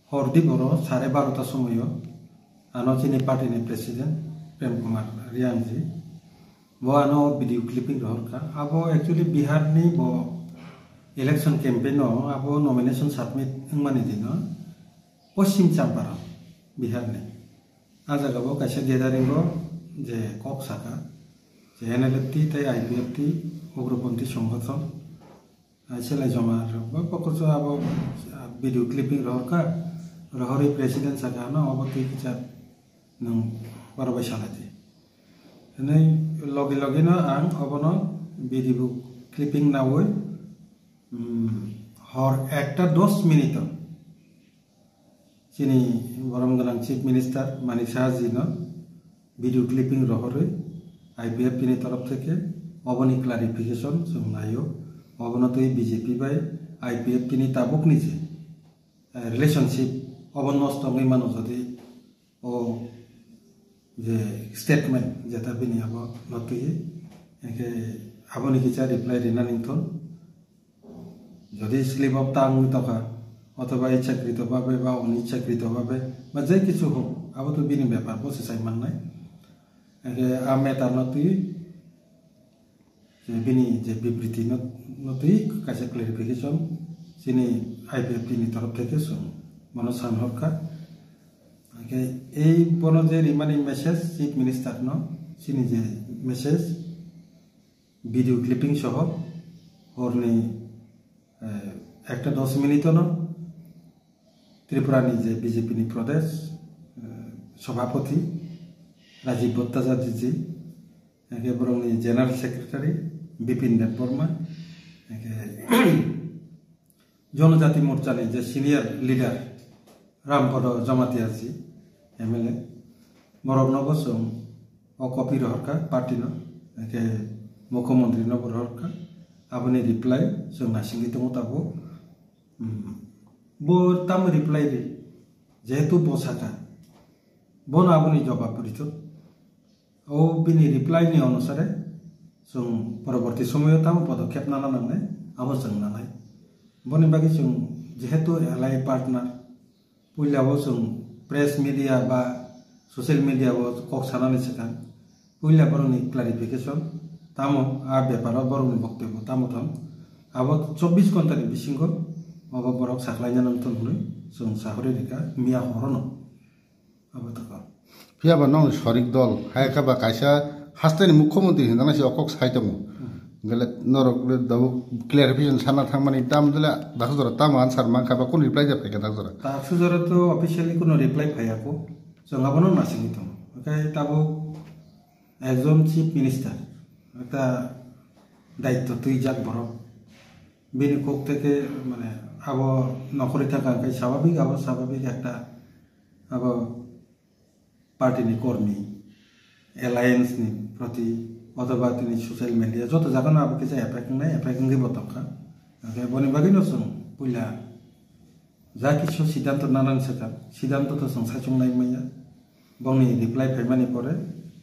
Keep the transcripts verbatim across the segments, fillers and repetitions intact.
Hor di boro sare barota somoyo ano chini party ni president Prem Kumar Riang ji bo ano video clipping rohor kha. Abo actually Bihar ni bo election campaign o abo nomination submit wngmani dino Poschim Champaran, Bihar ni. A jaga bo kaisa gathering o je kok saka je N L F T tei I P F T ugroponthi songothon. Selai joma rok bo pokoso abo video clipping rohor kha, rohorwi president saka ano obo twi kicha nwng oro bai salai di. Hwnwi logi logi no ang obono video clipping nawi, um, hor ekta dos minute o chini borom gwnang Chief Minister Manik Saha ji no video clipping rohorwi I P F T ni torof theke oboni clarification chwng naio. Obono twi B J P bai I P F T ni tabukni je, eh, relationship obo nosto wngwi mano, jodi o je statement jeta bini abo notwi, hwnkhe aboni kisa reply rinani thun. Jodi slip of tongue wngwi tongkha, othoba ichhakrito babe ba onichhakrito babe ba je kichu hok, abo to bini bepar, bo se sai mannai. Hwnkhe a matter no twi je bini je bibriti no, no twi kaisa clarification chini I P F T ni torof theke chwng bono san hor kha. Hwnkhe ei bono je rimani message Chief Minister no, chini je message, video clipping soho horni, eh, ekta dos minute no Tripura ni je B J P ni Pradesh, eh, Sabhapati Rajiv Bhattacharya ji, eke borokni General Secretary Bipin Debbarma, eke Jonojati Morcha ni je senior leader Rampada Jamatia ji, M L A, borok no bo chwng o copy rohor kha party no, eke Mukhyamantri no bo rohor kha, aboni reply chwng naisingwi tongo tabuk. Hmm. Bo tamo reply ri, jehetu bo saka, bono aboni jobab rithok. O bini reply ni onusare chwng poroborti somoyo tamo podokkhep nana nangnai, abo chwng nanai. Boni bagwi chwng jehetu allied partner, puila o chwng press media ba social media o kok sanani swkang, puila borokni clarification tamo, a beparo borokni boktobyo tamo thang, abo chobbish ghontani bisingo obo borok saklaina nang thung hwnwi chwng sahori rikha miya horono. Abo to kok. Phiya ba nong sorik dol, hai kha ba kaisa hasteni mukhyamantri hinjana se okok sai tongo. Hmm. Gele norok le dabu clarification sana thangmani tam dele dakjora tam answer mankha ba kun reply ja phaikha dakjora. Dakjora to officially kuno reply phaiya ko. Chwng abono nasingwi tongo. Okai tabo ekjon chief minister, ekta daitto twijak borok. Bini kok theke mane abo nokhorwi thangkha hwnkhe swabhabik abo swabhabik ekta abo party ni kormi, alliance ni proti, othoba tini social media joto jaga no abo kisa effect wngnai, effect wngwi bo tongkha. Hwnkhe boni bagwi no chwng puila ja kisu siddhanto nanani swkang, siddhanto to chwng saichung nai manya. Bongni reply phaimani pore,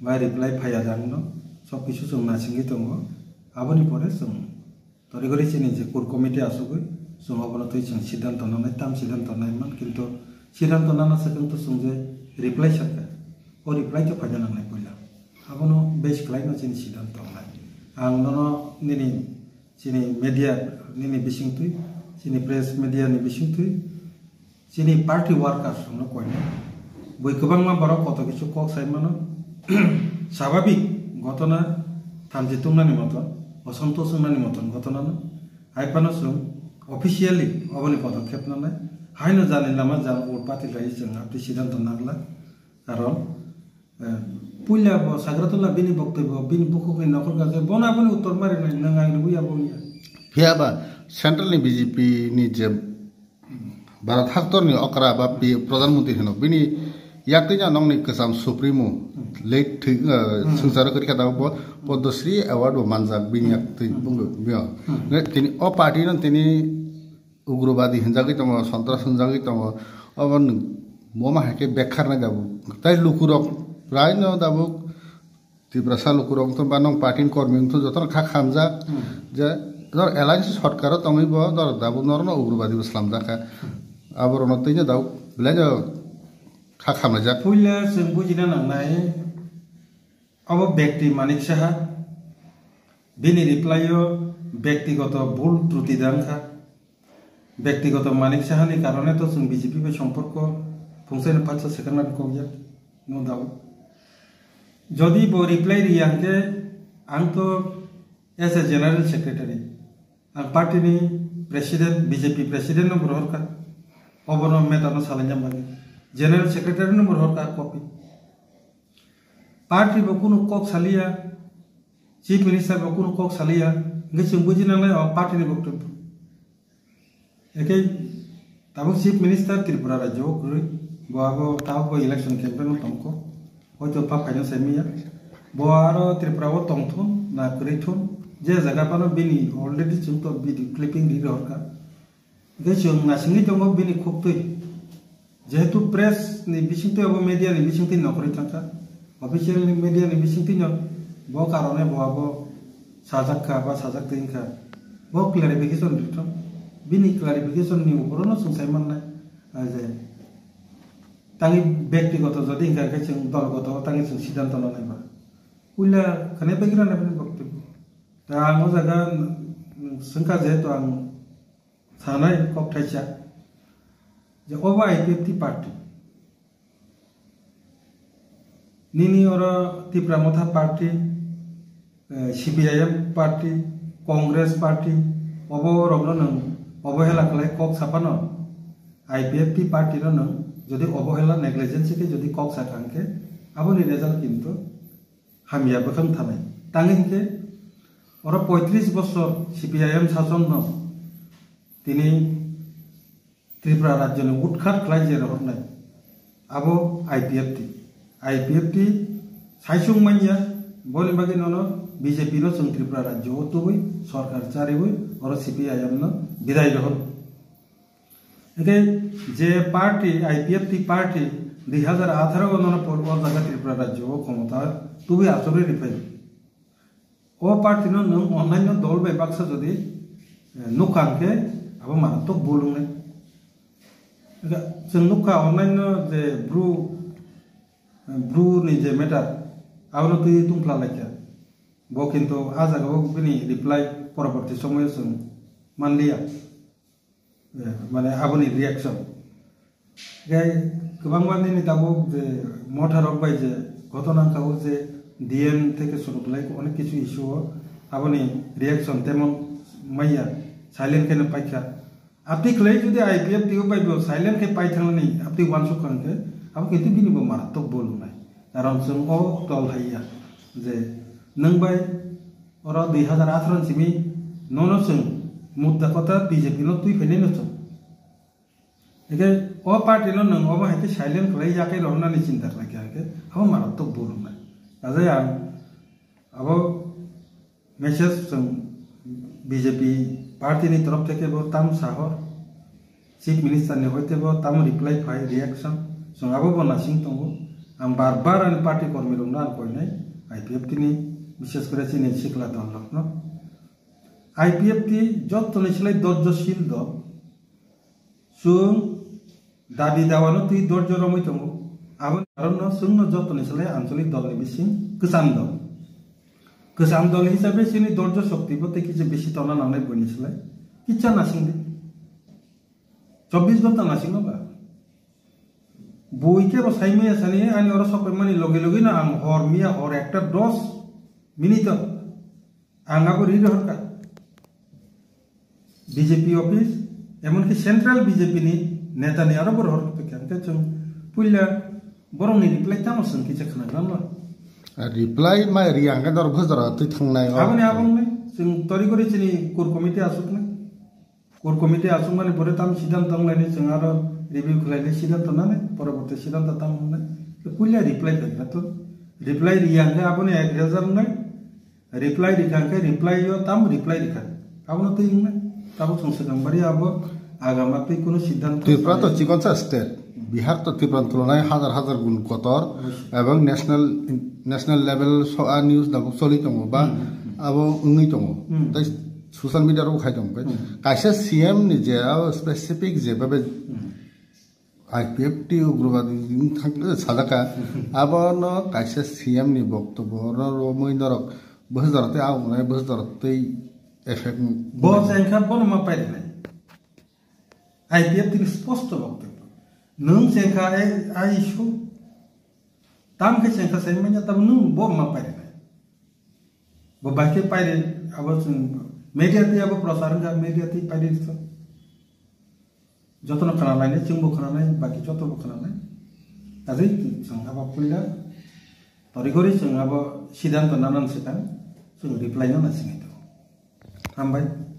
ba reply phaiya jang no, sob kisu chwng nasingwi tongo. Aboni pore chwng Tori gori chini je core committee asugwi chwng obono twi chwng siddhanto nanai, tam siddhanto nai man, kintu siddhanto nana swkang to chwng je reply sakha, o reply to phaina nangnai puila. Abono base khlaino chini siddhanto wngnai. Ang nono nini chini media nini bisingtwi, chini press media ni bisingtwi, chini party workers rokno koina. Bui kwbangma borok koto kisu kok sai mano. Swabhabik ghotona thamchi tungnani moton, osontosh wngnani moton ghotona no. Hai phano chwng officially oboni podokkhep nanai. Haino jani lama jang ur pati lai chwng abdi siddhanto nagla. Karon, eh, puila bo Sagratula bini boktobyo, bini bukhukni nokhor gajak, bono aboni uttor mari nai, nwng ang rwui abo wngya. Phiya ba central ni B J P ni je Bharat haktor ni okra ba pi-, Pradhan Mantri hino, bini yaktwi no nongni kwcham Supremo, late thwi, eh, swngcharo kwrwi kha da bo Padma Shri Award bo manjak bini yaktwi bungwi, bini. Tini o party no tini ugrobadi hinjagwi tongo, sontras hinjagwi tongo, obo nwng bo ma hai khe bekhar nai da bo. Tai lukurok prai no da bo Tiprasa lukurok wngtong ba nong party ni kormi wngtong jotono kha khamjak je nor alliance sorkar o tongwi bo nor dabo norno ugrobadi bo slamjak kha. Aborokno twino dao Belai no kha khamlaijak. Puila chwng bujina nangnai, abo bekti Manik Saha, bini reply o bektigoto bhul truti dang kha. Bektigoto Manik Saha ni karone to chwng B J P bai somporko phungsaino patsa sekarnani kokya, no doubt. Jodi bo reply riya hwnkhe, ang to as a general secretary, ang party ni president, B J P president no bo rohor kha, obono matter no salaina bagwi general secretary no bo rohor kha copy. Party bo kunu kok saliya, chief minister bo kunu kok saliya, hwnkhe chwng buji nangnai o party ni boktobyo. Ekhe tabuk chief minister Tripura rajyo o kwrwi, bo abo tabuk bo election campaign o tongkho, hoito pa phaino sai manya. Bo aro Tripura o tongthun na kwrwi thun, je jaga phano bini already chwng to video clipping ri rohor kha. Hwnkhe chwng naisingwi tongo bini khuktwi. Jehetu press ni bisingtwi abo media ni bisingtwi nokrwi thangkha, official ni media ni bisingtwi no bo karone bo abo sajak kha ba sajak twi wngkha. Bo clarification rwthok. Bini clarification ni uporo no chwng sai mannai, ah, je tangwi bektigoto jodi wngkha khe chwng dolgoto tangwi chwng siddhanto lanai ba. Puila khane begira na bini boktobyo. Ta ang o jaga, mm, swngkha jehetu ang sanai kok thaisa je obo I P F T party. Nini oro Tipra Motha party, eh, C P I M party, Congress party, obo rokno nwng obohela khlai kok saphano I P F T party no nwng jodi obohela negligence khe jodi kok sakha hwnkhe aboni result kintu hamya bwkhang thanai. Tangwi hwnkhe oro poitris bosor C P I M sasonno tini Tripura rajyoni utkhat khlai je rohornai abo I P F T. I P F T saisung manya, boni bagwi nono B J P no chwng Tripura rajyo o tubui sorkar chariui oro C P I M no bidai rohor. Hwnkhe je party, I P F T party dui hazar atharo o nono pol o jaga Tripura rajyo o khomota tubui achugwi rwphai. O party no nwng onnaino dol bai baksa jodi, eh, nukha hwnkhe abo maratok bul wngnai. Hwnkhe chwng nukha onnaino je bru, eh, bru ni je matter abono twi tungphla laikha. Bo kintu a jaga o bini reply poroborti somoyo chwng manliya. Eh, mane aboni reaction. Gai kwbangma nini tabuk je motha rok bai je ghotona wngkha o je D M theke suru belai onek kichu issue o aboni reaction temon maya silent khe paikha. Aboni khlai jodi I P F T o bai bo silent khe pai thangnani aboni uansuk kha hwnkhe abo kintu bini bo maratok bol wngnai. Karon chwng o tol haiya je nwng bai oro dui hazar atharo ni simi nono chwng mudda kotha B J P no twi phainai no chwng. Hingke o party no nwng obo hai khe silent khlai ya khe rohornani chinta khlai kha hingke abo maratok bul wngnai. Ajai ang abo message chwng B J P party ni torof theke bo tam sahor, Chief Minister ni hoite bo tam reply phai, reaction, chwng abo bo nasing tongo. Ang bar bar ani party kormi rokno ang koinai, I P F T ni, bishes kore chini sikla dol rokno. I P F T jotoni slai dorjo sil dol. Chwng dabi dawano twi dorjo romwi tongo. Aboni karonno chwngno jotoni slai anchalik dolni bising kwcham dol. Kwcham dol hisabe chini dorjo shokti bo tei kisa bisi tongna nangnai buini slai. Kicha nasingdi. Chobbish ghonta nasingno ba. Bui kebo sai maya sani ani oro sok paimani loge loge no ang hor miya hor ekta dos minute o ang abo ri rohor kha. B J P office, emonki central B J P ni neta ni aro bo rohor kha. Hingke chwng puila borok ni reply tamo chwng kisa khna gram no. Reply ma ri ang khe dor bhojora twi thangnai o. Aboni abong ni chwng tori gori chini core committee asuk nai. Core committee aswkmani pore tam siddhanto wnglaini chwng aro review khlaini siddhanto nani poroborti siddhanto tam wngnai. Puila reply khaikha to. Reply riya hwnkhe aboni ek result wngnai. Reply rikha hwnkhe reply o tam reply rikha. Abono twi wngnai. Tabuk chwng swkang bari abo agama twi kunu siddhanto Tripura to sanai. Chikonsa state. Bihar to Tripura ni tulonai hajar hajar gun kotor. Obviously. Ebong national, national level so a news dabuk choli tongo ba Hmm, hmm, hmm. Abo wngwi tongo. Hmm. Tai social media rok khai tong khe. Hmm. Kaisa C M ni je abo specific je babe Hmm. I P F T ugrobadi thang sajaka. Abono kaisa C M ni boktobo oro romwi norok bwsajorok tei agonai bwsajorok tei effect Bo chengkha bono ma pairnai. I P F T ni sposto boktobo. Nwng chengkha ai ai isu. Tam khe chengkha sai manya tam nwng bo ma pairnai. Bo bai khe paire abo chwng media tei abo prochar wngkha media tei paire rwkha. Jotono khwnalainai, chwngbo khwnanai, baki jotobo khwnanai. Tadwi chwng abo puila torigori chwng abo siddhanto nanan swkang chwng reply no naisingwi tongo. Hambai.